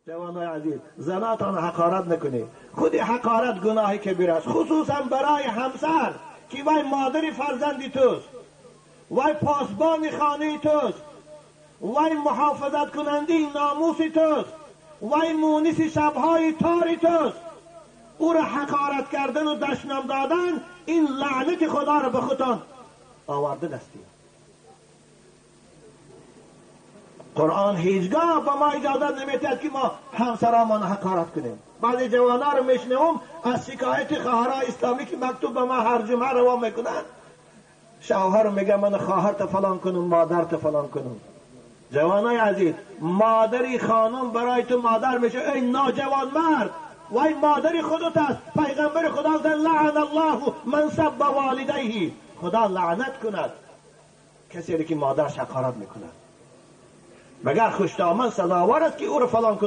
Ҷавонои азиз, занатон ҳақорат накунед. Худи ҳақорат гуноҳи кабир аст, хусусан барои ҳамсар, ки вай модари фарзанди туст, вай посбони хонаи туст, вай муҳофизаткунандаи номуси туст, вай муниси шабҳои тори туст. Ӯро ҳақорат кардан ва дашном додан ин лаънати Худоро ба худтон оварда ҳастед. Қуръон ҳеҷгоҳ ба мо иҷозат намедиҳад, ки мо ҳамсарамонро ҳақорат кунем. Баъзе ҷавонҳоро мешунавам аз шикояти хоҳарони исломӣ, ки мактуб ба мо ҳар ҷумъа равон мекунанд. Шавҳар мегӯяд ман хоҳарта фалон кунам, модарта фалон кунам. Ҷавонои азиз, модари хонум барои ту модар мешавад. Эй ноҷавонмард, вай модари худат аст. Пайғамбари Худо гуфт: лаъана Аллоҳу ман сабба волидайҳи. Худо лаънат кунад касеро, ки модараш ҳақорат мекунад. Магар хушдоман сазовор аст, ки ӯро фалон кунад?